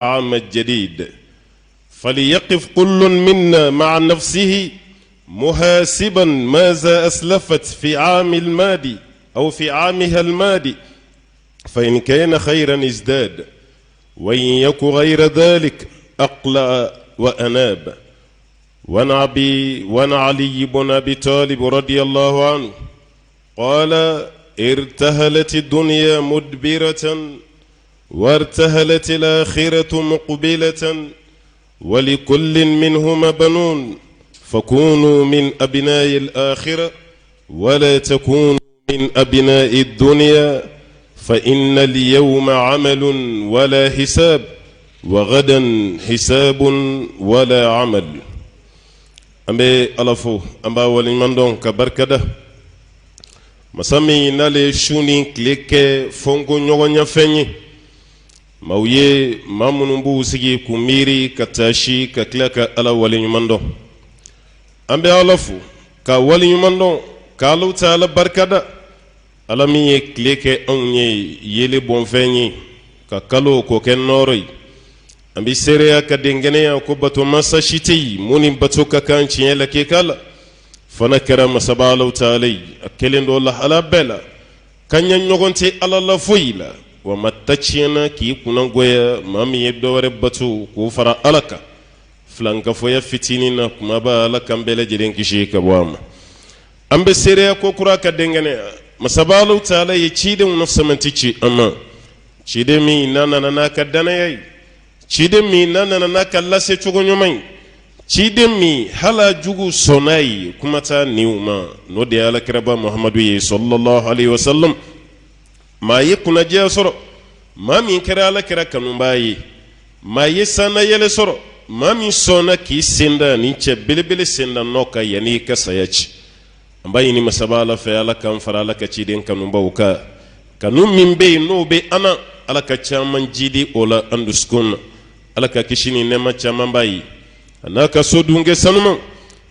العام الجديد فليقف كل منا مع نفسه محاسبا ماذا أسلفت في عام الماضي أو في عامها الماضي، فإن كان خيرا ازداد، وإن يك غير ذلك أقلع وأناب. وعن علي بن أبي طالب رضي الله عنه قال: ارتهلت الدنيا مدبرة وارتهلت الآخرة مقبلة، ولكل منهما بنون، فكونوا من أبناء الآخرة ولا تكونوا من أبناء الدنيا، فإن اليوم عمل ولا حساب، وغدا حساب ولا عمل. An bɛ Ala fo, an b'a waleɲuman dɔn ka barikada masa min n'ale su ni tile kɛ fɔnko ɲɔgɔnyafɛn ye maaw ye, maa minnu b'u sigi k'u miiri ka taasi ka tila ka Ala waleɲuman dɔn. An bɛ Ala fo ka waleɲuman dɔn ka Alahu taala barikada, Ala min ye tile kɛ anw ye yeelen bɔnfɛn ye, ka kalo k'o kɛ nɔɔrɔ ye. An bɛ seereya ka dɛnkɛnɛya ko bato masa si tɛ yen mun ni bato ka kan tiɲɛ la k'i la fana kɛra masaba Alahu taala ye. A kelen don lahala bɛɛ la, ka ɲɛ ɲɔgɔn tɛ Ala la foyi la. Wa maa ta tiɲɛna k'i kunnagoya maa min ye dɔwɛrɛ bato k'o fara Ala kan filankafoya fitinin na kumaba. Ala k'an bɛɛ lajɛlen kisi ka bɔ a ma. An bɛ seereya ko kura ka dɛnkɛnɛya masaba Alahu taala ye cidenw na samanti ci an ma, ciden min n'a nana n'a ka dannaya ye, ciden min n'a nana n'a ka lase cogo ɲuman ye, ciden min hala jugu sɔnna ye kuma t'a niw ma, n'o de ye alakiraba Muhamadu ye sallallahu alaihi wasallam. Maa ye kunnadiya sɔrɔ maa min kɛra alakira kanubaa ye, maa ye sannayɛlɛ sɔrɔ maa min sɔnna k'i sen da nin cɛ belebele senda nɔ kan yanni i ka saya ci. An b'a ɲini masaba Ala fɛ, Ala k'an fara Ala ka ciden kanubaw kan. Kanu min bɛ yen n'o bɛ an na, Ala ka caman jidi o la an dusukun na. Ala ka kisi ni nɛɛma caman b'a ye, a n'a ka so dunkɛ sanuman,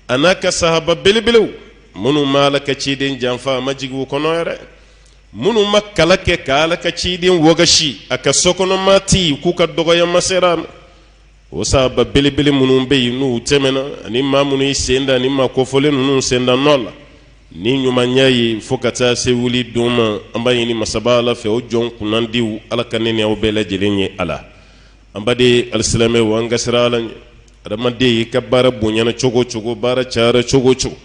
a n'a ka sahaba belebelew minnu ma Ala ka ciden janfa, a ma jigin u kɔnɔ yɛrɛ, minnu ma kala kɛ ka Ala ka ciden wagasi a ka sokɔnɔ maa tɛ yen k'u ka dɔgɔyama sera a ma. O sahaba belebele minnu bɛ yen n'u tɛmɛna, ani maa minnu y'i sen da ni maa kofɔlen ninnu senda nɔ la ni ɲumanya ye fo ka taa se wuli don ma, an b'a ɲini masaba Ala fɛ, o jɔn kunnandiw, Ala ka ne ni aw bɛɛ lajɛlen ye a la. An baden alisilamɛw, an ka siran Ala ɲɛ. Adamaden, i ka baara bonyana cogo o cogo, baara cayara cogo o cogo,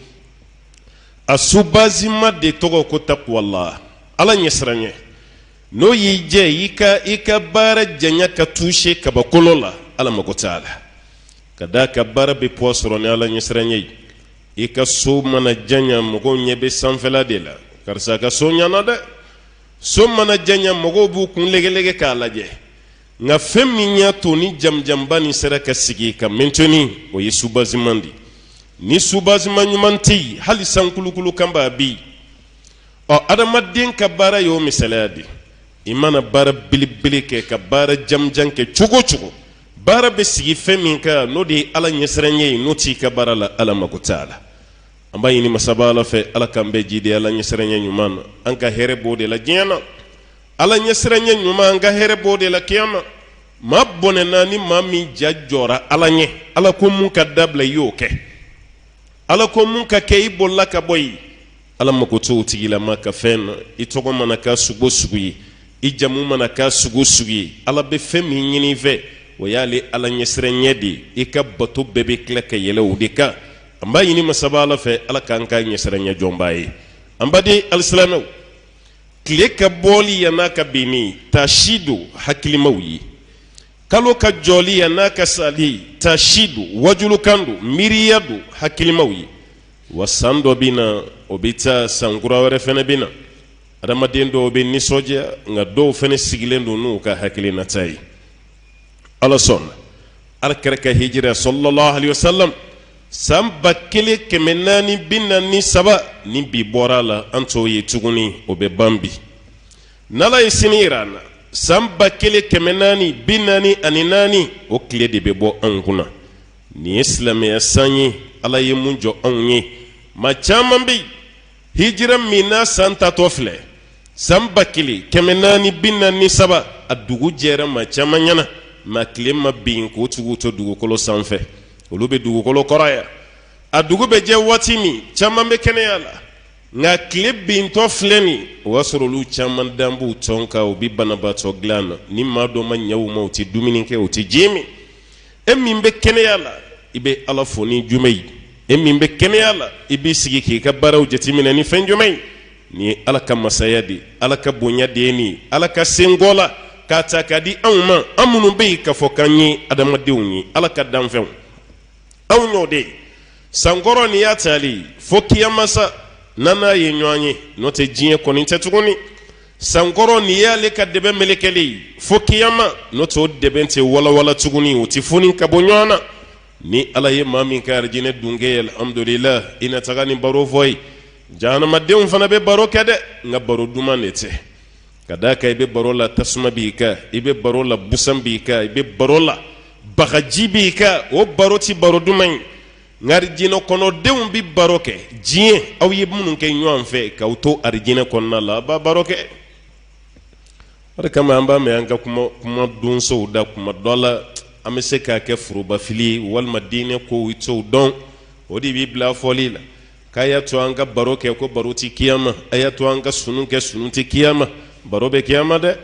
a subazima de tɔgɔ ko takuwala, Ala ɲɛsiranɲɛ. N'o y'i jɛ i ka baara janya ka toucher kabakolo la, Ala mago t'a la. Ka d'a ka baara bɛ poids sɔrɔ ni Ala ɲɛsiranɲɛ ye. I ka so mana janya, mɔgɔw ɲɛ bɛ sanfɛla de la: karisa ka so ɲana dɛ. So mana janya, mɔgɔw b'u kun legelege k'a lajɛ. Nka fɛn min y'a to ni jamujanba nin sera ka sigi ka maintenir, o ye soubassement de. Ni soubassement ɲuman tɛ yen, hali sankulukulu kan b'a bi. Ɔ, adamaden ka baara y'o misaliya de. I mana baara belebele kɛ, ka baara jamujan kɛ cogo o cogo, baara bɛ sigi fɛn min kan, n'o de ye Ala ɲɛsiranɲɛ ye, n'o t'i ka baara la, Ala mako t'a la. An b'a ɲini masaba Ala fɛ, Ala k'an bɛɛ jidi Ala ɲɛsiranɲɛ ɲuman na. An ka hɛrɛ b'o de la diɲɛ na, Ala ɲɛsiranɲɛ ɲuman, an ka hɛrɛ b'o de la kiyama. Maa bɔnɛna ni maa min ja jɔra Ala ɲɛ. Ala ko mun ka dabila, i y'o kɛ. Ala ko mun ka kɛ, i bolila ka bɔ yen. Ala mako t'o tigilama ka fɛn na. I tɔgɔ mana kɛ sugu sugu ye, i jamu mana kɛ sugu sugu ye, Ala bɛ fɛn min ɲini i fɛ, o y'ale Ala ɲɛsiranɲɛ de ye. I ka bato bɛɛ bɛ tila ka yɛlɛ o de kan. An b'a ɲini masaba Ala fɛ, Ala k'an ka ɲɛsiranɲɛ jɔnbaa ye. An baden alisilamɛw, tile ka bɔli yann'a ka binni, taasi don hakilimaw ye. Kalo ka jɔli yann'a ka sali, taasi don, wajulukan don, miiriya don hakilimaw ye. Wa san dɔ bɛ na, o bɛ taa, san kura wɛrɛ fɛnɛ bɛ na. Adamaden dɔw bɛ nisɔndiya, nka dɔw fɛnɛ sigilen don n'u ka hakilinata ye. Ala sɔnna, ala kira ka hijira sallallahu alaihi wasallam, san 1443 ni bi bɔra a la, an t'o ye tuguni, o bɛ ban bi. N'Ala ye sini yira an na, san 1444, o tile de bɛ bɔ anw kunna. Nin ye silamɛya san ye, Ala ye mun jɔ anw ye. Maa caman bɛ yen, hijira min n'a san tatɔ filɛ, san 1443, a dugu jɛra maa caman ɲɛna. mɛ tile ma bin k'o tigiw to dugukolo sanfɛ, olu bɛ dugukolo kɔrɔ yan. A dugu bɛ jɛ waati min, caman bɛ kɛnɛya la, nka tile bintɔ filɛ nin, o y'a sɔrɔ olu caman dan b'u tɔn kan, u bɛ banabaatɔ dilan na. Ni maa dɔ ma ɲɛ u ma, u tɛ dumuni kɛ, u tɛ ji min. E min bɛ kɛnɛya la, i bɛ Ala fo ni jumɛn ye? E min bɛ kɛnɛya la, i b'i sigi k'i ka baaraw jateminɛ ni fɛn jumɛn ye? Nin ye Ala ka masaya de ye, Ala ka bonya de ye nin ye, Ala ka senkɔ la k'a ta k'a di anw ma, an minnu bɛ yen k'a fɔ k'an ye adamadenw ye, Ala ka danfɛnw, anw y'o de ye. Sankɔrɔ nin y'a taali fo kiyama sa, n'an n'a ye ɲɔgɔn ye, n'o tɛ diɲɛ kɔni tɛ tuguni. Sankɔrɔ nin y'ale ka dɛbɛn melekelen ye fo kiyama, n'o tɛ o dɛbɛn tɛ walawala tuguni, o tɛ foni ka bɔ ɲɔgɔn na. Ni Ala ye maa min kɛ arijinɛ dunkɛ ye, alhamdulila, i na taga ni baro fɔ ye. Jahanamadenw fana bɛ baro kɛ dɛ, nka baro duman de tɛ. Ka d'a kan i bɛ baro la, tasuma b'i kan, i bɛ baro la, busan b'i kan, i bɛ baro la, bagaji b'i kan, o baro tɛ baro duman ye. Nka arijinɛ kɔnɔdenw bɛ baro kɛ, diɲɛ aw ye minnu kɛ ɲɔgɔn fɛ k'aw to arijinɛ kɔnɔna la, a b'a baro kɛ. O de kama an b'a mɛn an ka kuma kuma donsow da kuma dɔ la, an bɛ se k'a kɛ forobafili ye walima diinɛ kow i t'o dɔn, o de b'i bila fɔli la k'a y'a to an ka baro kɛ ko baro tɛ kiyama, a y'a to an ka sunu kɛ sunu tɛ kiyama. Baro bɛ kiyama dɛ,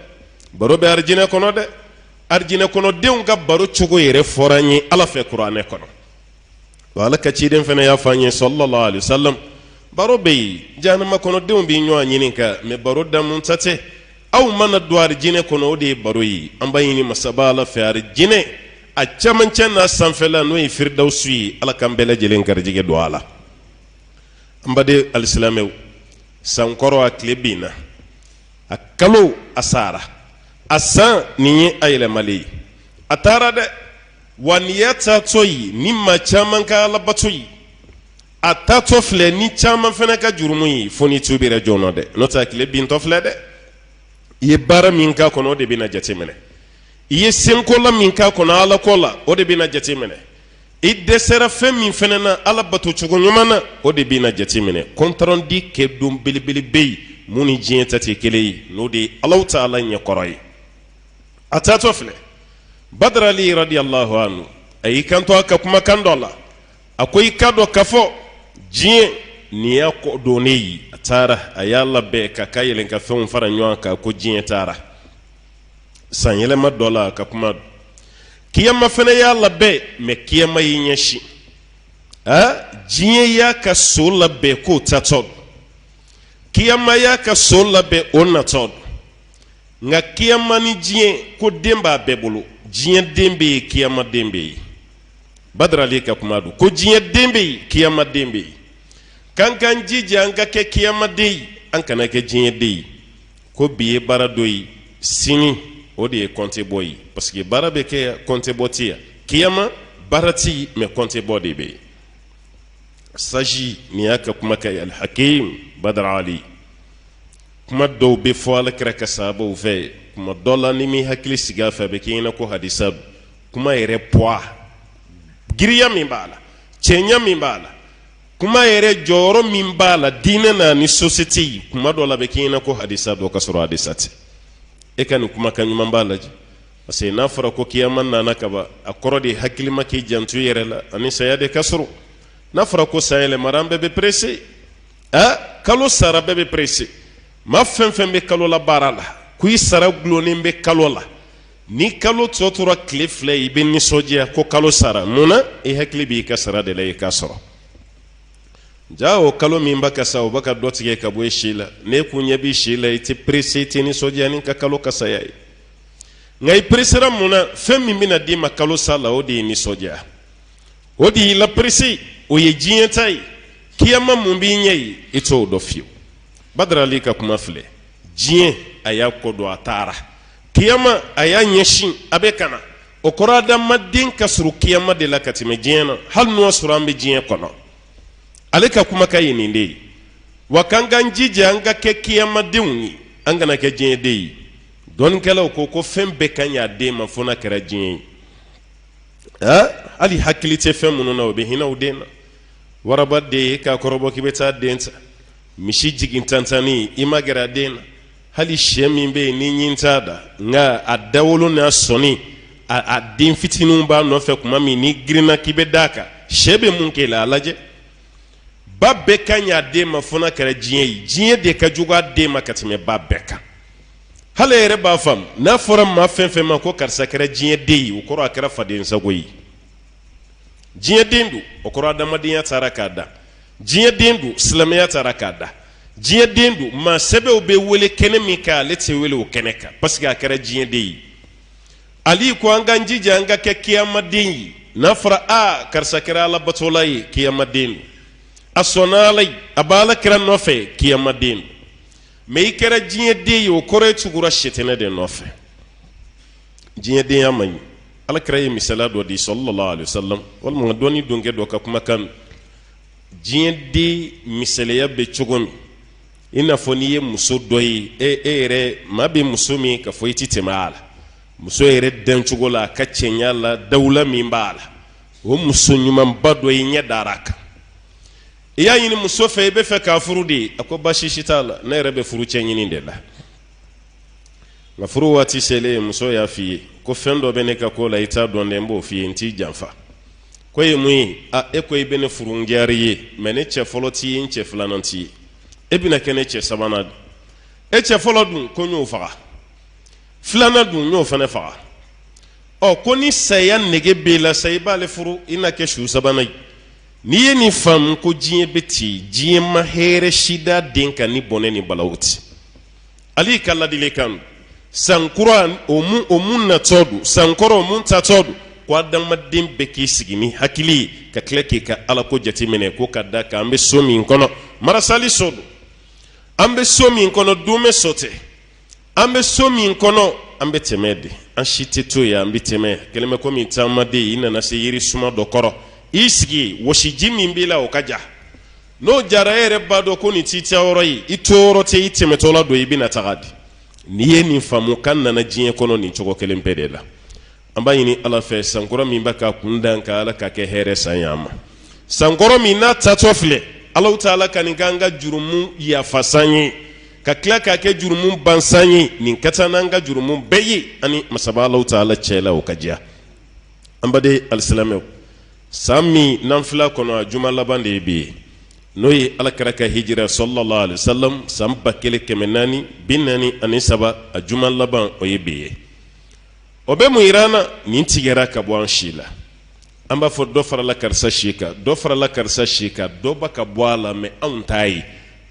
baro bɛ arijinɛ kɔnɔ dɛ. Arijinɛ kɔnɔdenw ka baro cogo yɛrɛ fɔra an ye Ala fɛ kuranɛ kɔnɔ, wa Ala ka ciden fana y'a fɔ an ye sallallahu alaihi wasallam. Baro bɛ yen, jahanama kɔnɔdenw bɛ ɲɔgɔn ɲininka, mɛ baro damu ta tɛ. Aw mana don arijinɛ kɔnɔ, o de ye baro ye. An b'a ɲini masaba Ala fɛ, arijinɛ a camancɛ n'a sanfɛla, n'o ye firidawusu ye, Ala k'an bɛɛ lajɛlen garijɛgɛ don a la. An baden alisilamɛw, sankɔrɔ a tile binna, a kalo a sara, a san nin ye a yɛlɛmalen ye, a taara dɛ. Wa nin y'a taatɔ ye ni maa caman ka alabato ye, a taatɔ filɛ ni caman fana ka jurumu ye, fo n'i tuubira joona dɛ, n'o tɛ a tile bintɔ filɛ dɛ. I ye baara min k'a kɔnɔ, o de bɛna jateminɛ. I ye senkola min k'a kɔnɔ ala ko la, o de bɛna jateminɛ. I dɛsɛra fɛn min fana na ala bato cogo ɲuman na, o de bɛna jateminɛ. Compte rendu kɛ don belebele bɛ yen mun ni diɲɛ ta tɛ kelen ye, n'o de ye Alahu taala ɲɛkɔrɔ ye. A taatɔ filɛ, Badarali radiyallahu anhu a y'i kanto a ka kumakan dɔ la, a ko i k'a dɔn k'a fɔ diɲɛ nin y'a kɔ donnen ye. A taara, a y'a labɛn k'a ka yɛlɛn ka fɛnw fara ɲɔgɔn kan, ko diɲɛ taara. San yɛlɛma dɔ la, a ka kuma don. Kiyama fana y'a labɛn, mɛ kiyama y'i ɲɛsin. A diɲɛ y'a ka so labɛn k'o taatɔ don, kiyama y'a ka so labɛn o natɔ don. Nka kiyama ni diɲɛ, ko den b'a bɛɛ bolo. Diɲɛ den bɛ yen, kiyama den bɛ yen. Badarali ka kuma don, ko diɲɛ den bɛ yen, kiyama den bɛ yen. K'an k'an jija an ka kɛ kiyama den ye, an kana kɛ diɲɛ den ye. Ko bi ye baara dɔ ye, sini o de ye kɔnte bɔ ye, parce que baara bɛ kɛ yan, kɔnte bɔ tɛ yan. Kiyama baara tɛ yen, mɛ kɔnte bɔ de bɛ yen. Saji nin y'a ka kuma ka ye, Alhakim Badarali. Kuma dɔw bɛ fɔ ala kira ka sahabaw fɛ, kuma dɔ la n'i m'i hakili sigi a fɛ, a bɛ k'i ɲɛna ko hadisa don. Kuma yɛrɛ poids, giriya min b'a la, cɛɲa min b'a la, kuma yɛrɛ jɔyɔrɔ min b'a la diinɛ na ni société ye, kuma dɔ la a bɛ k'i ɲɛna ko hadisa don, ka sɔrɔ hadisa tɛ. E ka nin kumakan ɲuman b'a lajɛ, parce que n'a fɔra ko kiyama nana kaban, a kɔrɔ de hakilima k'i janto i yɛrɛ la, ani saya de ka surun. N'a fɔra ko san yɛlɛmara, an bɛɛ bɛ pressé. A kalo sara, bɛɛ bɛ pressé. Maa fɛn fɛn bɛ kalo la baara la, ko i sara gulonnen bɛ kalo la, ni kalo tɔ tora tile 2, i bɛ nisɔndiya ko kalo sara. Mun na? I hakili b'i ka sara de la, i k'a sɔrɔ. Ja o kalo min bɛ ka sa, o bɛ ka dɔ tigɛ ka bɔ i si la. N'e kun ɲɛ b'i si la, i tɛ pressé, i tɛ nisɔndiya ni ka kalo ka saya ye. Nka i pressera mun na? Fɛn min bɛna d'i ma kalo sa la, o de ye nisɔndiya, o de y'i la pressé, o ye diɲɛ ta ye. Kiyama mun b'i ɲɛ ye, i t'o dɔn fiyewu. Badarali ka kuma filɛ, diɲɛ a y'a kɔ don, a taara. Kiyama a y'a ɲɛsin, a bɛ ka na. O kɔrɔ, adamaden ka surun kiyama de la ka tɛmɛ diɲɛ na, hali n'o y'a sɔrɔ an bɛ diɲɛ kɔnɔ. Ale ka kumakan ye nin de ye. Wa k'an k'an jija an ka kɛ kiyamadenw ye, an kana kɛ diɲɛ den ye. Dɔnnikɛlaw ko ko fɛn bɛɛ ka ɲi a den ma fo n'a kɛra diɲɛ ye. Hali hakili tɛ fɛn minnu na, o bɛ hinɛ o den na. Waraba den, e k'a kɔrɔbɔ k'i bɛ taa den ta. Misi jigin tantanni, i ma gɛrɛ a den na. Hali sɛ min bɛ yen ni ɲin t'a da, nka a dawolo n'a sɔnni a den fitininw b'a nɔfɛ tuma min n'i girinna k'i bɛ d'a kan, sɛ bɛ mun k'e la, a lajɛ. Ba bɛɛ ka ɲi a den ma fo n'a kɛra diɲɛ ye. Diɲɛ de ka jugu a den ma ka tɛmɛ ba bɛɛ kan. Hali e yɛrɛ b'a faamu, n'a fɔra maa fɛn fɛn ma ko karisa kɛra diɲɛ den ye, o kɔrɔ a kɛra faden sago ye. Diɲɛ den don, o kɔrɔ adamadenya taara k'a dan. Diɲɛ den don, silamɛya taara k'a dan. Diɲɛ den don, maa sɛbɛw bɛ wele kɛnɛ min kan, ale tɛ wele o kɛnɛ kan, parce que a kɛra diɲɛ den ye. Ali ko an k'an jija an ka kɛ kiyamaden ye. N'a fɔra aa karisa kɛra alabatola ye, kiyamaden don. A sɔnna ala ye, a b'ala kira nɔfɛ, kiyamaden don. Mais i kɛra diɲɛ den ye, o kɔrɔ e tugura sitanɛ de nɔfɛ. Diɲɛdenya man ɲi. Ala kira ye misaliya dɔ di sallallahu alaihi wasallam, walima dɔnni donkɛ dɔ ka kumakan. Diɲɛ den misaliya bɛ cogo min, i n'a fɔ n'i ye muso dɔ ye, e e yɛrɛ maa bɛ muso min k'a fɔ i tɛ tɛmɛ a la, muso yɛrɛ dancogo la, a ka cɛɲa la, dawula min b'a la, o muso ɲumanba dɔ i ɲɛ dara a kan. I y'a ɲini muso fɛ, i bɛ fɛ k'a furu de. A ko baasi si t'a la, ne yɛrɛ bɛ furu cɛ ɲini de la. Nka furu waati selen, muso y'a f'i ye ko fɛn dɔ bɛ ne ka ko la, i t'a dɔn dɛ, n b'o f'i ye, n t'i janfa. K'o ye mun ye? A e ko i bɛ ne furu, n diyara i ye, mais ne cɛ fɔlɔ t'i ye, n cɛ filanan t'i ye, e bɛna kɛ ne cɛ sabanan de. E cɛ fɔlɔ dun, ko n y'o faga, filanan dun, n y'o fana faga. Ɔ ko ni saya nege b'e la sa, i b'ale furu, i na kɛ su sabanan ye. N'i ye nin faamu ko diɲɛ bɛ ten, diɲɛ ma hɛrɛ si da den kan ni bɔnɛ ni balawu tɛ. Ali ka ladilikan, san kura o mun natɔ don, san kɔrɔ o mun taatɔ don, ko adamaden bɛɛ k'i sigi ni hakili ye ka tila k'i ka alako jateminɛ, ko ka da kan an bɛ so min kɔnɔ, marasali so don. An bɛ so min kɔnɔ, dumɛ so tɛ. An bɛ so min kɔnɔ, an bɛ tɛmɛ de, an si tɛ to yen, an bɛ tɛmɛ. Kɛlen bɛ komi taamaden, i nana se yiri suma dɔ kɔrɔ, i sigi, wɔsiji min b'i la, o ka ja. N'o jara, e yɛrɛ b'a dɔn ko nin t'i taayɔrɔ ye, i to yɔrɔ tɛ, i tɛmɛtɔla don, i bɛna taga di. N'i ye nin faamu k'an nana diɲɛ kɔnɔ nin cogo kelen bɛɛ de la, an b'a ɲini Ala fɛ, sankɔrɔ min bɛ ka kun dan ka Ala ka kɛ hɛrɛ san ye an ma. Sankɔrɔ min n'a taatɔ filɛ, Alahu taala ka nin k'an ka jurumu yafa san ye, ka tila k'a kɛ jurumu ban san ye. Nin ka taa n'an ka jurumu bɛɛ ye ani masaba Alahu taala cɛ la, o ka diya an baden alisilamɛw. San min n'an filɛ kɔnɔ, a juma laban de ye bi ye, n'o ye ala kira ka hijira sallallahu alaihi wasallam san 1443, a juma laban o ye bi ye. O bɛ mun yira an na? Nin tigɛra ka bɔ an si la. An b'a fɔ dɔ farala karisa si kan, dɔ farala karisa si kan, dɔ bɛ ka bɔ a la, mais anw t'a ye.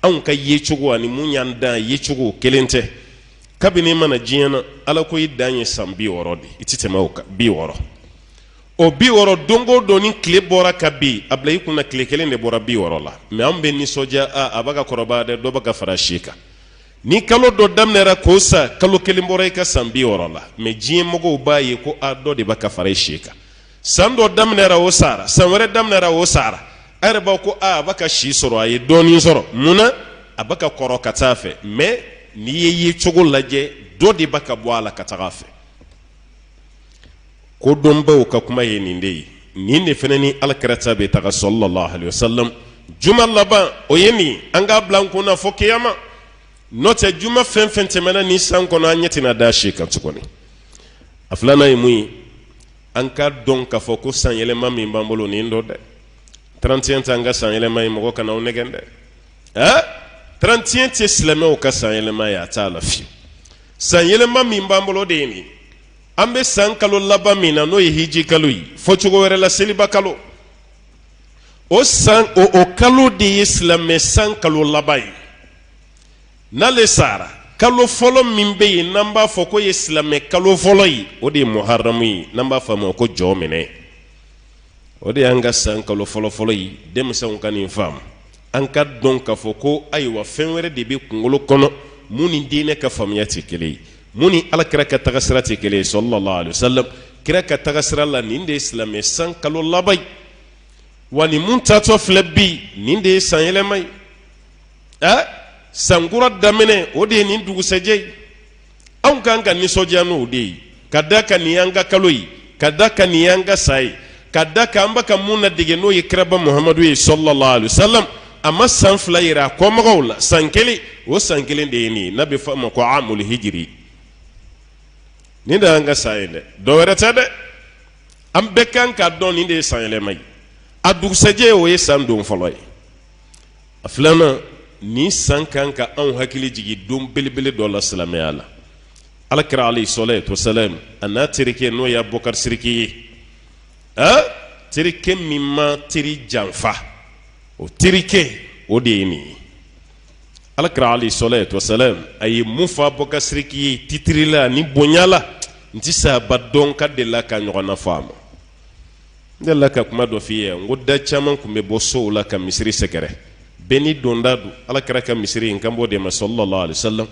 Anw ka yecogo ani mun y'an dan yecogo kelen tɛ. Kabini i ma na diɲɛ na, Ala ko i dan ye san 60 de, i tɛ tɛmɛ o kan, 60. O 60, don o don ni tile bɔra ka bin, a bila i kunna tile kelen de bɔra 60 la. Mais anw bɛ nisɔndiya, a a bɛ ka kɔrɔbaya dɛ, dɔ bɛ ka fara si kan. Ni kalo dɔ daminɛra k'o sa, kalo kelen bɔra i ka san 60 la, mais diɲɛ mɔgɔw b'a ye ko a dɔ de bɛ ka fara i si kan. San dɔ daminɛra, o sara, san wɛrɛ daminɛra, o sara. A yɛrɛ b'a ko a a bɛ ka si sɔrɔ, a ye dɔɔnin sɔrɔ. Mun na a bɛ ka kɔrɔ ka taa a fɛ? Mais n'i ye yecogo lajɛ, dɔ de bɛ ka bɔ a la ka taga a fɛ. Ko dɔnbaw ka kuma ye nin de ye. Nin de fana ni ala kira ta bɛ taga sallallahu alaihi wasallam. Juma laban o ye nin, an k'a bila an kun na fo kiyama. N'o tɛ, juma fɛn fɛn tɛmɛna nin san kɔnɔ, an ɲɛ tɛna da si kan tuguni. A filanan ye mun ye? An k'a dɔn k'a fɔ ko san yɛlɛma min b'an bolo nin don dɛ, 31 t'an ka san yɛlɛma ye. Mɔgɔ kana aw nɛgɛn dɛ. Ɛ 31 tɛ silamɛw ka san yɛlɛma ye, a t'a la fiyewu. San yɛlɛma min b'an bolo de ye nin. An bɛ san kalo laban min na, n'o ye hiji kalo ye, fɔ cogo wɛrɛ la seliba kalo, o san o kalo de ye silamɛ san kalo laban ye. N'ale sara, kalo fɔlɔ min bɛ yen n'an b'a fɔ k'o ye silamɛ kalo fɔlɔ ye, o de ye muharamu ye, n'an b'a fɔ a ma ko jɔ minɛ. O de y'an ka san kalo fɔlɔfɔlɔ ye. Denmisɛnw ka nin faamu, an ka dɔn k'a fɔ ko ayiwa, fɛn wɛrɛ de bɛ kunkolo kɔnɔ mun ni diinɛ ka faamuya tɛ kelen ye, mun ni ala kira ka tagasira tɛ kelen ye sallallahu alaihi wasallam. Kira ka tagasira la, nin de ye silamɛ san kalo laban ye. Wa nin mun taatɔ filɛ bi, nin de ye san yɛlɛma ye. Ɛ sankura daminɛ, o de ye nin dugusɛjɛ ye. Anw kan ka nisɔndiya n'o de ye, ka da kan nin y'an ka kalo ye, ka da kan nin y'an ka san ye, ka da kan an bɛ ka mun ladege, n'o ye kiraba Muhamadu ye sallallahu alaihi wasallam. A ma san 2 yira a kɔmɔgɔw la, san kelen, o san kelen de ye nin ye, n'a bɛ fɔ a ma ko amul hijiri. Nin de y'an ka san ye dɛ, dɔ wɛrɛ tɛ dɛ. An bɛɛ kan k'a dɔn nin de ye san yɛlɛma ye. A dugusɛjɛ, o ye san don fɔlɔ ye. A filanan, nin san kan ka anw hakili jigin don belebele dɔ la silamɛya la. Ala kira alayhi salatu wasalam, a n'a terikɛ, n'o ye Abubakar Siriki ye, a terikɛ min ma teri janfa, o terikɛ o de ye nin ye. Ala kira alayhi salatu wasalam, a ye mun fɔ Abubakar Siriki ye titiri la ni bonya la, n ti sahaba dɔn ka delila ka ɲɔgɔnna fɔ a ma. N delila ka kuma dɔ f'i ye n ko da caman tun bɛ bɔ sow la ka misiri sɛgɛrɛ, bɛɛ n'i donda don. Ala kira ka misiri in kan b'o de ma sallallahu alaihi wasallam.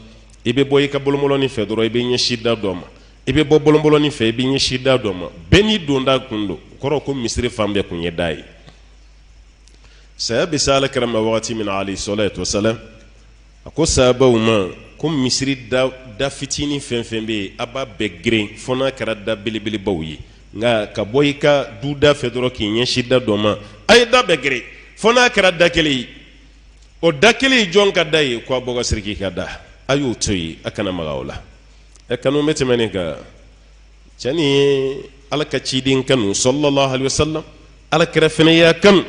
I bɛ bɔ i ka bolonbolɔnin fɛ dɔrɔn, i bɛ ɲɛsin da dɔ ma. I bɛ bɔ bolonbolɔnin fɛ, i bɛ ɲɛsin da dɔ ma. Bɛɛ n'i donda kun don. O kɔrɔ ko misiri fan bɛɛ kun ye da ye. Saya bɛ se ala kira ma wagati min na alayhi salatu wasalam, a ko sahabaw ma ko misiri da, da fitinin fɛn fɛn bɛ yen, a b'a bɛɛ geren fo n'a kɛra da belebelebaw ye. Nka ka bɔ i ka du da fɛ dɔrɔn k'i ɲɛsin da dɔ ma, a ye da bɛɛ geren fo n'a kɛra da kelen ye. O da kelen ye jɔn ka da ye? Ko Abubakar Siriki ka da. A y'o to yen, a kana maga o la. Ɛ, kanu bɛ tɛmɛ nin kan? Cɛ nin ye Ala ka ciden kanu sallallahu alaihi wasallam. Ala kira fana y'a kanu,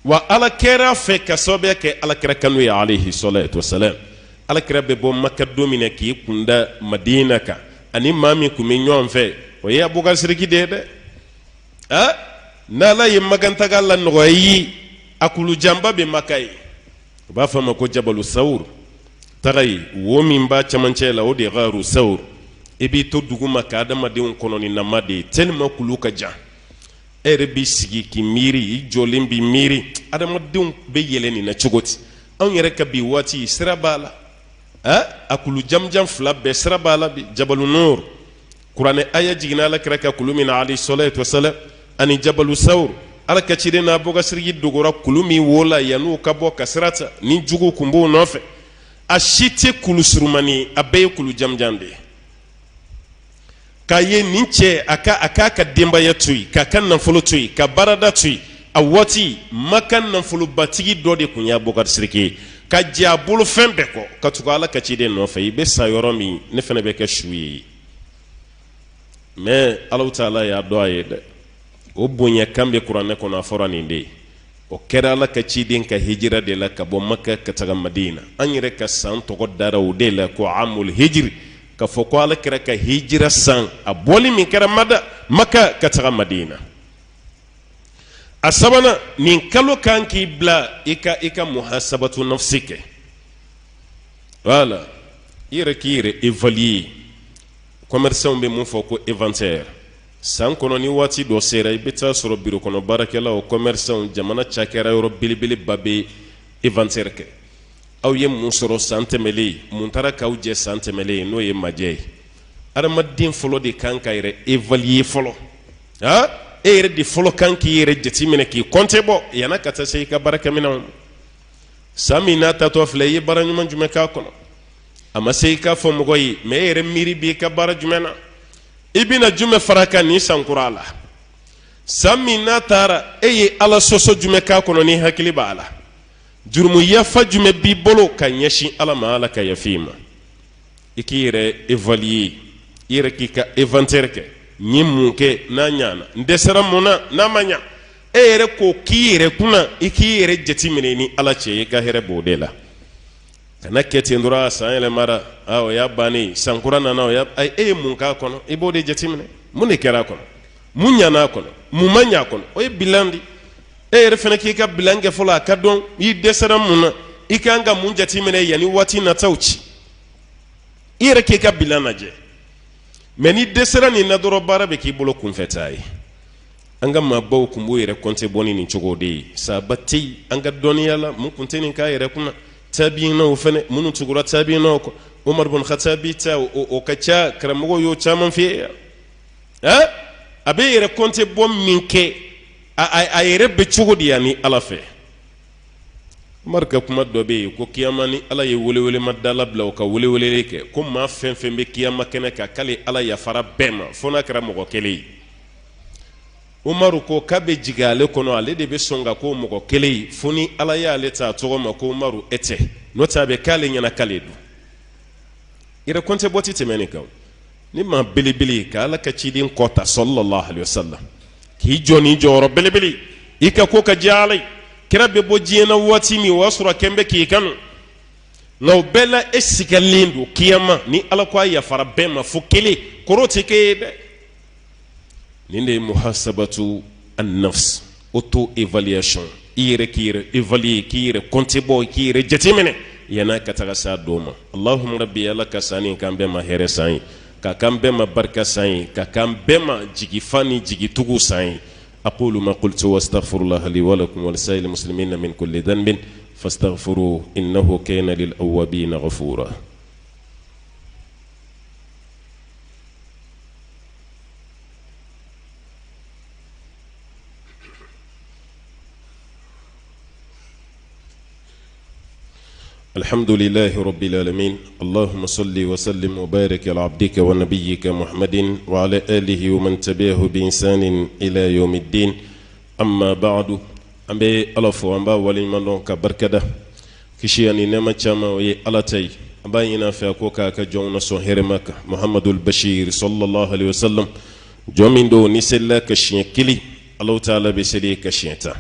wa Ala kɛra fɛ ka sababuya kɛ Ala kira kanu ye alayhi salatu wasalam. Ala kira bɛ bɔ Maka don min na k'i kunda Madina kan, ani maa min tun bɛ ɲɔgɔn fɛ, o ye Abubakar Siriki de ye dɛ. A n'Ala ye makantaga la nɔgɔya i ye, a kulujanba bɛ Maka ye, u b'a fɔ a ma ko Jabalu Sawur. Taga yen, wo min b'a cɛmancɛ la, o de ye Gaaru Sawur. I b'i to duguma ka adamadenw kɔnɔninama de ye tellement kulu ka jan. E yɛrɛ b'i sigi k'i miiri, i jɔlen b'i miiri, adamadenw bɛ yɛlɛ nin na cogo di? Anw yɛrɛ ka bi waati, sira b'a la, a kulu jamujan fila bɛɛ sira b'a la bi. Jabalu Nur, Kuranɛ aya jiginna Ala kira kan kulu min na alayhi salatu wasalam, ani Jabalu Sawur, Ala ka ciden n'Abubakar Siriki dogora kulu min wo la yann'u ka bɔ ka sira ta ni jugu kun b'u nɔfɛ, a si tɛ kulu surumani ye, a bɛɛ ye kulu jamujan de ye. K'a ye nin cɛ a ka a k'a ka denbaya to yen, k'a ka nafolo to yen, ka baarada to yen. A waati Maka nafolobatigi dɔ de tun ye Abubakar Siriki ye, ka jɛ a bolo fɛn bɛɛ kɔ ka tugu Ala ka ciden nɔfɛ. I bɛ sa yɔrɔ min, ne fana bɛ kɛ su ye. Mais Alahu taala y'a dɔn a ye dɛ. O bonya kan bɛ Kuranɛ kɔnɔ, a fɔra nin de ye. O kɛra Ala ka ciden ka hijira de la ka bɔ Maka ka taga Madina. An yɛrɛ ka san tɔgɔ dara o de la ko amul hijiri, ka fɔ ko Ala kira ka hijira san, a bɔli min kɛra mada Maka ka taga Madina. A sabanan, nin kalo kan k'i bila i ka muhasabatu nafsi kɛ. Voilà, i yɛrɛ k'i yɛrɛ évaluer. Commerçant bɛ mun fɔ ko inventaire. San kɔnɔ, ni waati dɔ sera, i bɛ taa sɔrɔ biro kɔnɔ baarakɛlaw, commerçant, jamana cakɛra yɔrɔ belebeleba bɛ inventaire kɛ. Aw ye mun sɔrɔ san tɛmɛlen? Mun taara k'aw jɛ san tɛmɛlen? N'o ye majɛ ye. Adamaden fɔlɔ de kan ka yɛrɛ évaluer fɔlɔ. A e yɛrɛ de fɔlɔ kan k'i yɛrɛ jateminɛ, k'i compte bɔ yanni ka taa se i ka baarakɛminɛnw. San min n'a tatɔ filɛ, i ye baara ɲuman jumɛn k'a kɔnɔ? A ma se i k'a fɔ mɔgɔ ye, mais e yɛrɛ miiri b'i ka baara jumɛn na? I bɛna jumɛn fara kan nin san kura la? San min n'a taara, e ye Ala sɔsɔ jumɛn k'a kɔnɔ ni hakili b'a la? Jurumu yafa jumɛn b'i bolo ka ɲɛsin Ala ma, Ala ka yafa i ma? I k'i yɛrɛ évaluer, i yɛrɛ k'i ka inventaire kɛ. N ye mun kɛ n'a ɲana? N dɛsɛra mun na n'a ma ɲa? E yɛrɛ k'o k'i yɛrɛ kunna, i k'i yɛrɛ jateminɛ ni Ala cɛ. I ka hɛrɛ b'o de la. Kana kɛ ten dɔrɔn, san yɛlɛmara, aa, o y'a bannen, san kura nana, o y'a. E ye mun k'a kɔnɔ? I b'o de jateminɛ. Mun de kɛra a kɔnɔ? Mun ɲana a kɔnɔ? Mun ma ɲa a kɔnɔ? O ye bilan di. E yɛrɛ fana k'i ka bilan kɛ fɔlɔ, a ka dɔn i dɛsɛra mun na, i kan ka mun jateminɛ yanni waati nataw ci. I yɛrɛ k'i ka bilan lajɛ. Mais n'i dɛsɛra nin na dɔrɔn, baara bɛ k'i bolo kunfɛtaa ye. An ka maabaw tun b'u yɛrɛ kɔnte bɔ ni nin cogo de ye. Sahaba tɛ yen an ka dɔnniya la mun tun tɛ nin k'a yɛrɛ kunna. Tabiinaw fana, minnu tugura tabiinaw kɔ, Umar bun Khatabi ta, o ka ca, karamɔgɔw y'o caman f'i ye yan. A bɛ yɛrɛ kɔnte bɔ min kɛ, a yɛrɛ bɛ cogo di yan ni Ala fɛ? Umaru ka kuma dɔ bɛ yen ko kiyama, ni Ala ye welewelema dala bila o ka weleweleli kɛ ko maa fɛn fɛn bɛ kiyama kɛnɛ kan, k'ale Ala yafara bɛɛ ma fo n'a kɛra mɔgɔ kelen ye. Umaru ko k'a bɛ jigin ale kɔnɔ, ale de bɛ sɔn ka k'o mɔgɔ kelen ye, fo ni Ala y'ale ta a tɔgɔ ma ko Umaru e tɛ, n'o tɛ a bɛ k'ale ɲɛna k'ale don. Yɛrɛ kɔnte bɔ tɛ tɛmɛ nin kan. Ni maa belebele ka Ala ka ciden kɔ ta sallallahu alayhi wa sallam k'i jɔ ni jɔyɔrɔ belebele i ka ko ka diya Ala ye kira bɛ bɔ diɲɛ na waati min o y'a sɔrɔ a kɛn bɛ k'i kanu nka o bɛɛ la e sigalen don kiyama ni Ala ko a yafara bɛɛ ma fo kelen kɔrɔ tɛ k'e ye dɛ nin de ye muhasabatu an-nafs auto évaluation i yɛrɛ k'i yɛrɛ évaluer k'i yɛrɛ compte bɔ k'i yɛrɛ jateminɛ yan'a ka taga s'a don ma Allahumma rabbi Ala ka san nin k'an bɛɛ ma hɛrɛ san ye ka k'an bɛɛ ma barika san ye ka k'an bɛɛ ma jigifa ni jigitugu san ye aqulu ma qultu wa astaghfirullah li wa lakum wa lisa'iril muslimina min kulli dhanbin fastaghfiruhu innahu kana lil awwabina ghafura الحمد لله رب العالمين اللهم صل وسلم وبارك على عبدك ونبيك محمد وعلى آله ومن تبعه بإنسان إلى يوم الدين أما بعد an bɛ Ala fo an b'a waleɲuman dɔn ka barikada kisi ani nɛɛma caman o ye Ala ta ye an b'a ɲini a fɛ a ko k'a ka jɔnw nasɔn hɛrɛma kan Muhamadul Bashir sallallahu alaihi wasallam jɔn min don n'i selila a kan siɲɛ kelen Alahu taala bɛ seli i kan siɲɛ tan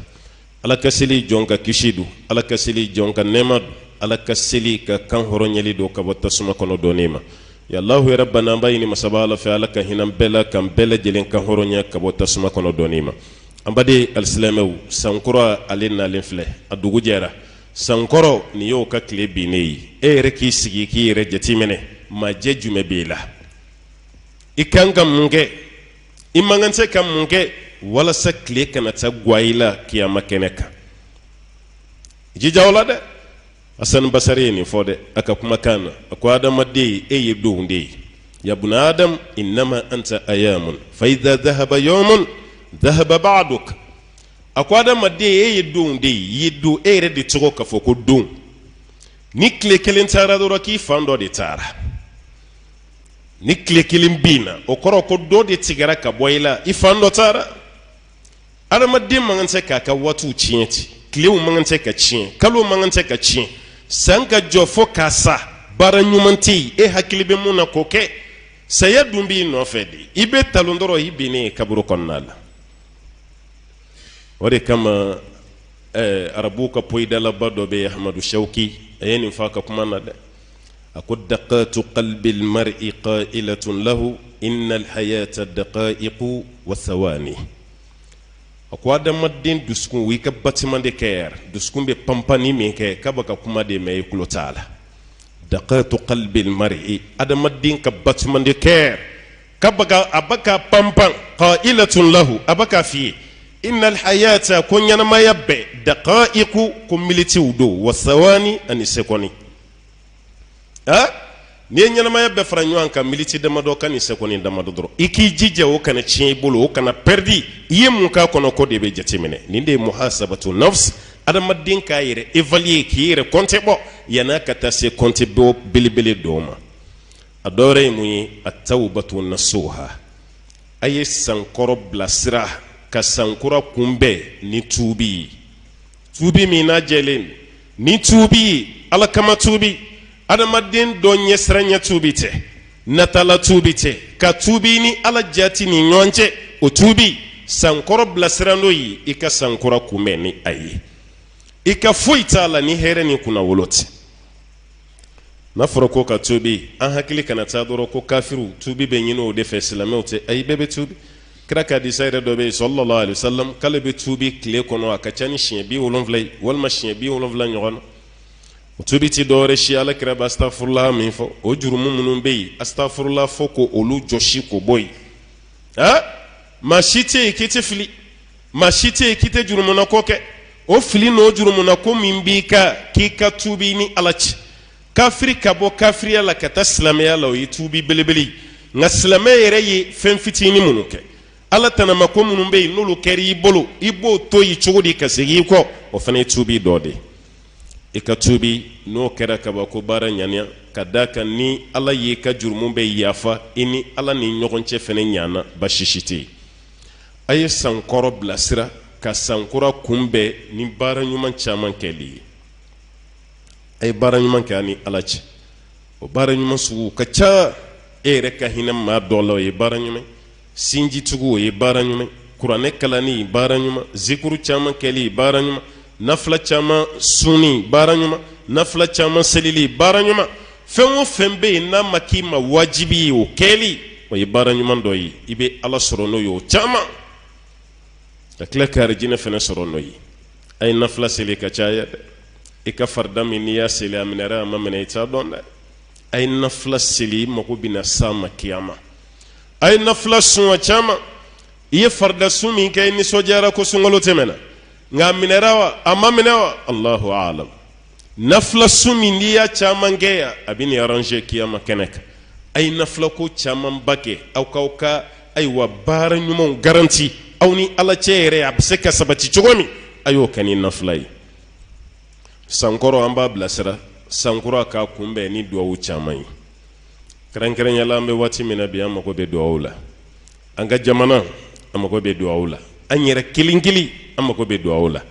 Ala ka seli jɔn ka kisi don Ala ka seli jɔn ka nɛɛma don Ala ka seli ka kan hɔrɔnyali don ka bɔ tasuma kɔnɔ donni ma ya Alahu ya Rabbana an b'a ɲini masaba Ala fɛ Ala ka hinɛ bɛɛ la k'an bɛɛ lajɛlen kan hɔrɔnya ka bɔ tasuma kɔnɔ donni ma an baden alisilamɛw sankɔrɔ ale nalen filɛ a dugu jɛra sankɔrɔ nin y'o ka tile binnen ye e yɛrɛ k'i sigi k'i yɛrɛ jateminɛ majɛ jumɛn b'i la i kan ka mun kɛ i man kan tɛ ka mun kɛ walasa tile kana taa gwan i la kiyama kɛnɛ kan jija o la dɛ Hassan Basari ye nin fɔ dɛ a ka kumakan na a ko adamaden e ye donw de ye ya buna adam innama anta ayamun fa idha dhahaba yawmun dhahaba ba'duk a ko adamaden e ye donw de ye i ye don e yɛrɛ de tɔgɔ k'a fɔ ko don ni tile kelen taara dɔrɔn k'i fan dɔ de taara ni tile kelen binna o kɔrɔ ko dɔ de tigɛra ka bɔ i la i fan dɔ taara adamaden man kan tɛ k'a ka waatiw tiɲɛ ten tilew man kan tɛ ka tiɲɛ kalo man kan tɛ ka tiɲɛ san ka jɔ fo k'a sa baara ɲuman tɛ yen e hakili bɛ mun na k'o kɛ saya dun b'i nɔfɛ de i bɛ talon dɔrɔn i binnen ye kaburu kɔnɔna la o de kama ɛɛ arabuw ka poyidalaba dɔ bɛ yen Ahmadu Shawki a ye nin fɔ a ka kuma na dɛ a ko daqatu qalbil mar'i qailatun lahu innal hayata daqaiqu wa thawani a ko adamaden dusukun o y'i ka battement de cœur dusukun bɛ panpanni min kɛ k'a bɛ ka kuma de mɛn i tulo t'a la daqatu qalbil mar'i adamaden ka battement de cœur k'a bɛ ka a bɛ ka panpan qailatun lahu a bɛ k'a f'i ye innal hayata ko ɲɛnamaya bɛɛ daqaiqu ko minitiw don wa thawani ani sekɔni a n'i ye ɲɛnamaya bɛɛ fara ɲɔgɔn kan miniti damadɔ kan ni sekɔni damadɔ dɔrɔn i k'i jija o kana tiɲɛ i bolo o kana pɛridi i ye mun k'a kɔnɔ ko de bɛ jateminɛ nin de ye muhasabatu nafs adamaden k'a yɛrɛ évaluer k'i yɛrɛ kɔnte bɔ yann'a ka taa se kɔnte bɔ belebele dɔw ma a dɔ wɛrɛ ye mun ye at-tawbatu nasuha a ye sankɔrɔ bilasira ka sankura kunbɛn ni tuubi ye tuubi min n'a jɛlen ni tuubi ye ala kama tuubi adamaden dɔ ɲɛsiranya tuubi tɛ natala tuubi tɛ ka tuubi ni ala jati ni ɲɔgɔn cɛ o tuubi sankɔrɔ bilasira n'o ye i ka sankura kunbɛn ni a ye i ka foyi t'a la ni hɛrɛ ni kunnawolo tɛ n'a fɔra ko ka tuubi an hakili kana taa dɔrɔn ko kafiriw tuubi bɛ ɲini o de fɛ silamɛw tɛ ayi bɛɛ bɛ tuubi kira ka hadisa yɛrɛ dɔ bɛ yen sallallahu alaihi wasallam k'ale bɛ tuubi tile kɔnɔ a ka ca ni siɲɛ 70 ye walima siɲɛ 70 ɲɔgɔn na o tuubi ti dɔwɛrɛ si ala kira bɛ astafurula min fɔ o jurumu minnu bɛ yen astafurula fɔ ko olu jɔsi k'o bɔ yen aa maa si tɛ yen k'i tɛ fili maa si tɛ yen k'i tɛ jurumunako kɛ o fili n'o jurumunako min b'i kan k'i ka tuubi ni ala cɛ kafiri ka bɔ kafiriya la ka taa silamɛya la o ye tuubi belebele ye nka silamɛ yɛrɛ ye fɛn fitinin minnu kɛ ala tanamako minnu bɛ yen n'olu kɛra i bolo i b'o to yen cogo di ka segin i kɔ o fana ye tuubi dɔ de ye i ka tuubi n'o kɛra kaban ko baara ɲaniya ka d'a kan ni ala y'i ka jurumu bɛɛ yafa i ni ala ni ɲɔgɔn cɛ fana ɲana baasi si tɛ yen a ye sankɔrɔ bilasira ka sankura kunbɛn ni baara ɲuman caman kɛli ye a ye baara ɲuman kɛ a ni ala cɛ o baara ɲuman sugu ka ca. E yɛrɛ ka hinɛ maa dɔ la, o ye baara ɲuman. Sinjitugu, o ye baara ɲuman. Kuranɛ kalanni, baara ɲuman. Zikuru caman kɛli, baara ɲuman. Nafila caman sunni, baara ɲuman. Nafila caman selili, baara ɲuman. Fɛn o fɛn bɛ yen n'a ma k'i ma wajibi ye, o kɛli, o ye baara ɲuman dɔ ye. I bɛ Ala sɔrɔ n'o ye, o caman, ka tila ka arijinɛ fana sɔrɔ n'o ye. A ye nafila seli ka caya dɛ. I ka farida min n'i y'a seli, a minɛra, a ma minɛ, i t'a dɔn dɛ. A ye nafila seli, i mago bɛna s'a ma kiyama. A ye nafila sun a caman. I ye farida sun min kɛ, i nisɔndiyara ko sunkalo tɛmɛna, nka a minɛra wa, a ma minɛ wa, Allahu alam. Nafila sun min n'i y'a caman kɛ yan, a bɛ nin arranger kiyama kɛnɛ kan. A ye nafila ko camanba kɛ, aw k'aw ka ayiwa baara ɲumanw garanti aw ni Ala cɛ yɛrɛ, a bɛ se ka sabati cogo min, a y'o kɛ ni nafila ye. Sankɔrɔ, an b'a bilasira sankura k'a kunbɛn ni duwawu caman ye. Kɛrɛnkɛrɛnya la, an bɛ waati min na bi, an mago bɛ duwawu la. An ka jamana, an mago bɛ duwawu la. An yɛrɛ kelen kelen, an mago bɛ duwawu la.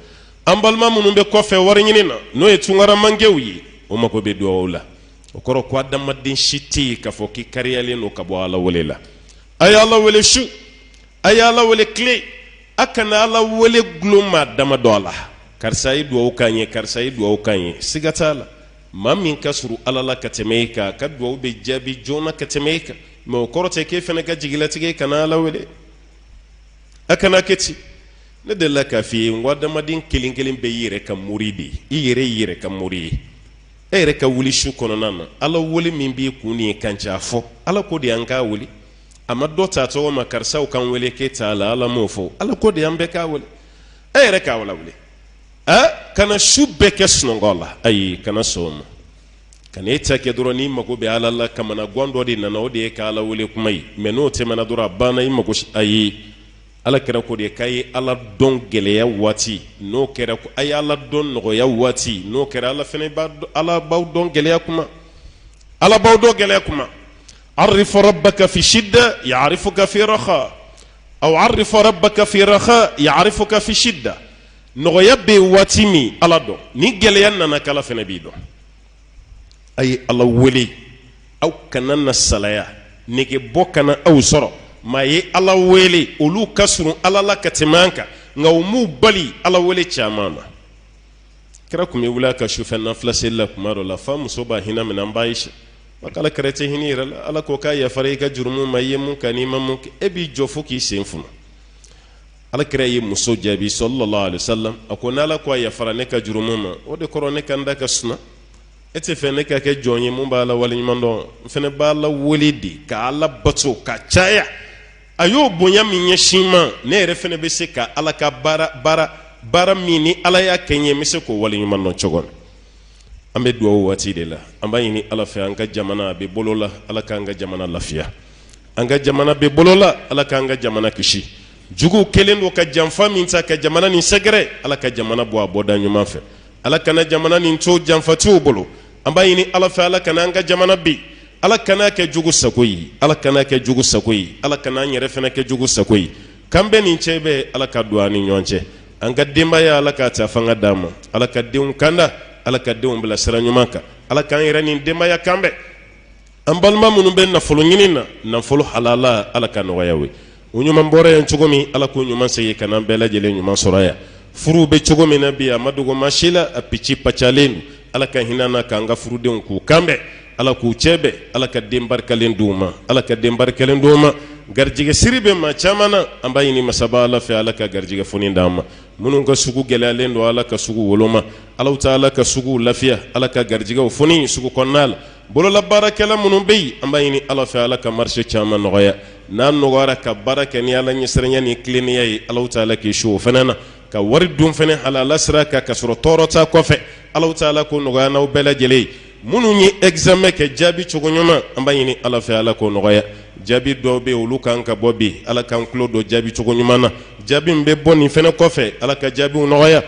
An balima minnu bɛ kɔfɛ wari ɲini na, n'o ye tungaramankew ye, o mago bɛ duwawu la. O kɔrɔ ko adamaden si tɛ yen k'a fɔ k'i kariyalen don ka bɔ Ala wele la. A ye Ala wele su, a ye Ala wele tile. A kana Ala wele gulon maa dama dɔ a la. Karisa ye duwawu k'an ye, karisa ye duwawu k'an ye, siga t'a la, maa min ka surun Ala la ka tɛmɛ e kan, a ka duwawu bɛ jaabi joona ka tɛmɛ e kan. Mɛ o kɔrɔ tɛ k'e fana ka jigilatigɛ kana Ala wele. A kana kɛ ten. Ne delila k'a f'i ye n ko adamaden kelen kelen bɛɛ y'i yɛrɛ ka mori de ye. I yɛrɛ y'i yɛrɛ ka mori ye. E yɛrɛ ka wuli su kɔnɔna na, Ala wele min b'i kun nin ye kan cɛ, a fɔ Ala ko de an k'a wele. A ma dɔ ta tɔgɔ ma karisaw k'an wele k'e t'a la. Ala m'o fɔ. Ala ko de an bɛɛ k'a wele. E yɛrɛ k'a wele wele, kana su bɛɛ kɛ sunɔgɔ la. Ayi, kana sɔn o ma. Kana e ta kɛ dɔrɔn n'i mago bɛ Ala la, kamanagan dɔ de nana, o de ye ka Ala wele kuma ye. Mɛ n'o tɛmɛna dɔrɔn, a banna, i mago. Ayi, Ala kira ko de k'a ye Ala dɔn gɛlɛya waati, n'o kɛra, a ye Ala dɔn nɔgɔya waati, n'o kɛra, Ala fana b'a, Ala b'aw dɔn gɛlɛya kuma. Ala b'aw dɔn gɛlɛya kuma. Arif rabbaka fi shidda ya'rifuka fi raha aw arif rabbaka fi raha ya'rifuka fi shidda. Nɔgɔya bɛ yen waati min, Ala dɔn. Ni gɛlɛya nana, k'Ala fana b'i dɔn. A ye Ala wele, aw kana na salaya, nege bɔ kana aw sɔrɔ. Maa ye Ala wele, olu ka surun Ala la ka tɛmɛ an kan, nka u m'u bali Ala wele caman na. Kira tun bɛ wuli a ka sufɛ nafila seli la kuma dɔ la, fa muso b'a hinɛ minɛ, an b'a Ayisa k'Ala kira tɛ hinɛ yɛrɛ la. Ala ko k'a yafara i ka jurumu ma, i ye mun kɛ n'i ma mun kɛ, e b'i jɔ fo k'i sen funu. Ala kira ye muso jaabi sallallahu alaihi wasallam, a ko n'Ala ko a yafara ne ka jurumu ma, o de kɔrɔ ne ka n da ka suma. E tɛ fɛ ne ka kɛ jɔn ye mun b'Ala waleɲuman dɔn? N fana b'Ala wele de ka Ala bato ka caya. A y'o bonya min ɲɛsin ma, ne yɛrɛ fana bɛ se ka Ala ka baara baara baara min ni Ala y'a kɛ n ye, n bɛ se k'o waleɲuman dɔn cogo min. An bɛ dugawu waati de la. An b'a ɲini Ala fɛ, an ka jamana a bɛ bolo la, Ala k'an ka jamana lafiya. An ka jamana bɛ bolo la, Ala k'an ka jamana kisi. Juguw kɛlen don ka janfa min ta ka jamana nin sɛgɛrɛ, Ala ka jamana bɔ a bɔda ɲuman fɛ. Ala kana jamana nin to janfatiw bolo. An b'a ɲini Ala fɛ, Ala kana an ka jamana bin. Ala kana kɛ jugu sago ye. Ala kana kɛ jugu sago ye. Ala kana an yɛrɛ fana kɛ jugu sago ye. K'an bɛn nin cɛ bɛ, Ala ka don an ni ɲɔgɔn cɛ. An ka denbaya, Ala k'a ta fanga d'an ma. Ala ka denw kanda, Ala ka denw bila sira ɲuman kan. Ala k'an yɛrɛ ni denbaya kan bɛn. An balima minnu bɛ nafolo ɲini na, nafolo halala, Ala ka nɔgɔya ye. U ɲuman bɔra yan cogo min, Ala k'u ɲuman segin ka na bɛɛ lajɛlen ɲuman sɔrɔ yan. Furuw bɛ cogo min na bi, a ma dogo maa si la, a pici pacalen don. Ala ka hinɛ na k'an ka furudenw k'u kanbɛn. Ala k'u cɛ bɛn. Ala ka den barikalen d'u ma. Ala ka den barikalen d'u ma. Garijɛgɛ siri bɛ maa caman na. An b'a ɲini masaba Ala fɛ, Ala ka garijɛgɛ foni d'an ma. Minnu ka sugu gɛlɛyalen don, Ala ka sugu woloma. Ala ta, Ala ka sugu lafiya. Ala ka garijɛgɛw foni sugu kɔnɔna la. Bololabaarakɛla minnu bɛ yen, an b'a ɲini Ala fɛ, Ala ka marché caman nɔgɔya. N'a nɔgɔyara, ka baara kɛ ni Ala ɲɛsiranya ni tilennenya ye, Ala taala k'i su o fana na, ka wari dun fana halala sira kan ka sɔrɔ tɔɔrɔ t'a kɔfɛ. Ala taala k'o nɔgɔya n'aw bɛɛ lajɛlen ye. Minnu ye examen kɛ, jaabi cogo ɲuman, an b'a ɲini Ala fɛ, Ala k'o nɔgɔya. Jaabi dɔw bɛ yen, olu kan ka bɔ bi, Ala k'an tulo don jaabi cogo ɲuman na. Jaabi min bɛ bɔ nin fana kɔfɛ, Ala ka jaabiw nɔgɔya.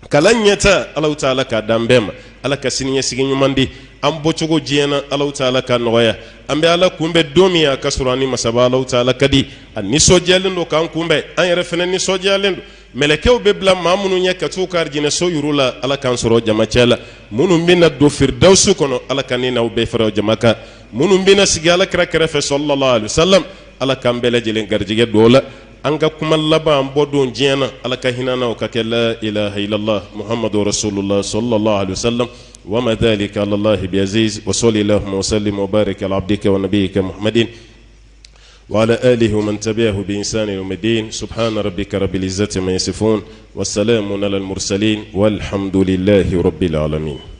Kalan ɲɛta, Ala taala k'a d'an bɛɛ ma. Ala ka siniɲɛsigi ɲuman di an bɔcogo diɲɛ na, Ala taala ka nɔgɔya. An bɛ Ala kunbɛn don min, a ka sɔrɔ an ni masaba Ala taala ka di, a nisɔndiyalen don k'an kunbɛn, an yɛrɛ fana nisɔndiyalen don. Mɛlɛkɛw bɛ bila maa minnu ɲɛ ka t'u ka arijinɛso yir'u la, Ala k'an sɔrɔ jama cɛ la. Minnu bɛna don firidawusu kɔnɔ, Ala ka ne n'aw bɛɛ fara jama kan. Minnu bɛna sigi ala kira kɛrɛfɛ sallallahu alaihi wasallam, Ala k'an bɛɛ lajɛlen garijɛgɛ don o la. An ka kuma laban an bɔ don diɲɛ na, Ala ka hinɛ na, o ka kɛ la ilaha illallah muhammadu rasulullah sallallahu alaihi wasallam. Wa ma dhalika ala allahi bi aziz. Wa salli allahumma wa sallim wa barik ala abdika wa nabiyyika muhammadin وعلى آله ومن تبعه بإنسان يوم الدين. سبحان ربك رب العزة ما يصفون والسلام على المرسلين والحمد لله رب العالمين.